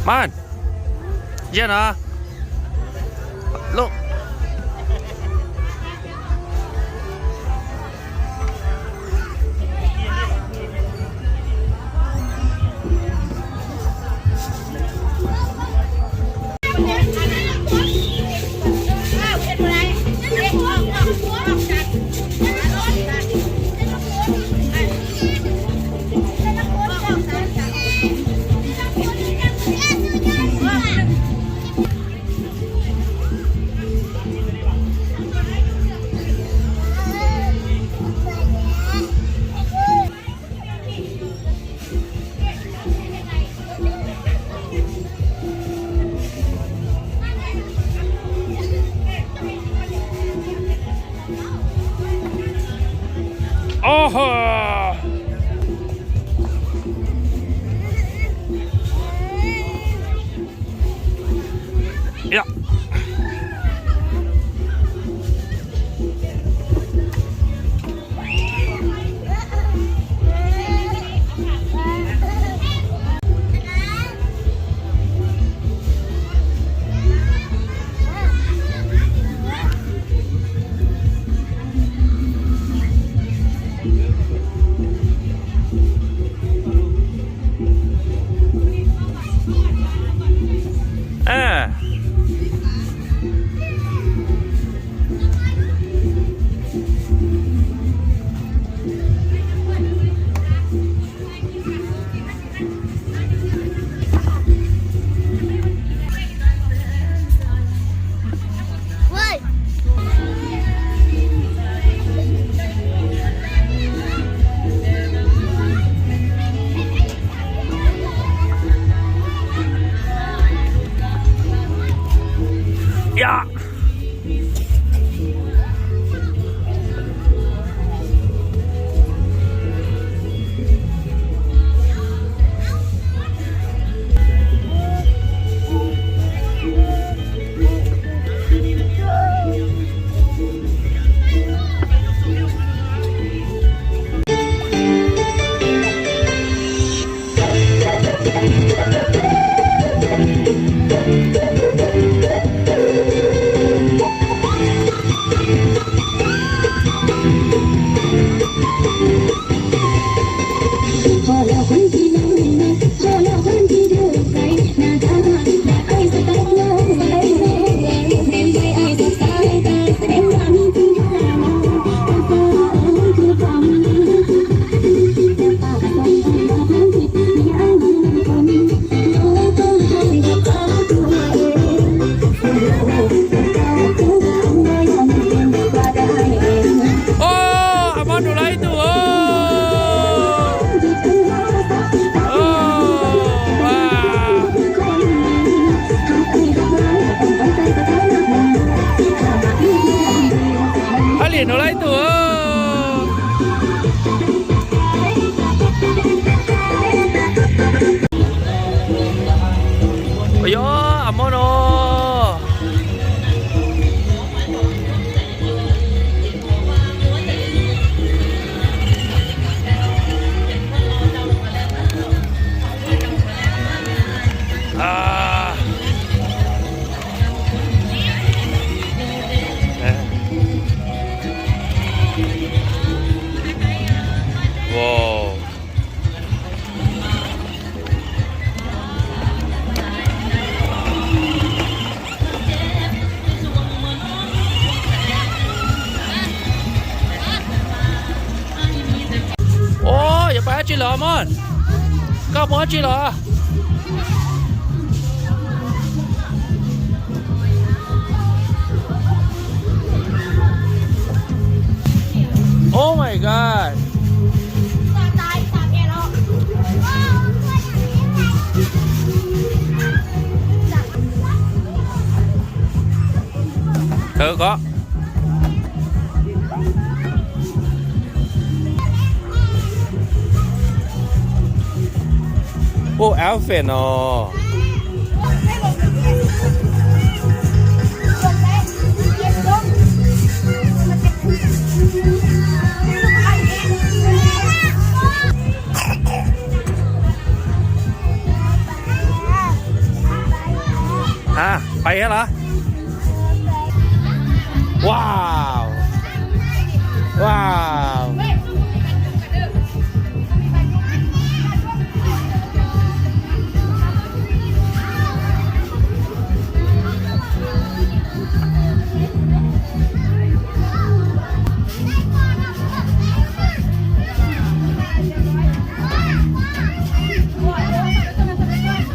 Maj, yaj no, lub. Oho. Yog. Os, a mob nug lawv ib tug. Hab li nug lawv ib tug. Yog a mob no. Os, yuav pais dab tsi los mog? Koj mus dab tsi los? Oh my god. Thov ko. Ua outfit no. Pais los? Wow. Wow.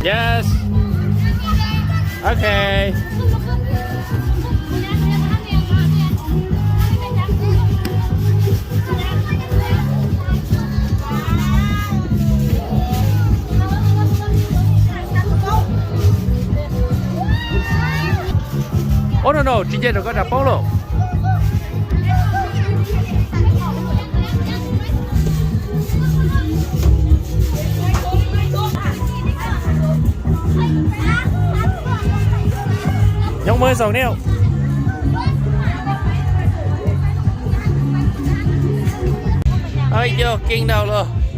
Yes. Ok. Ub, no no, tsis nce rau koj rov poob lauj. Nyob muaj ib zaug niam. Yog keej dhau lawm.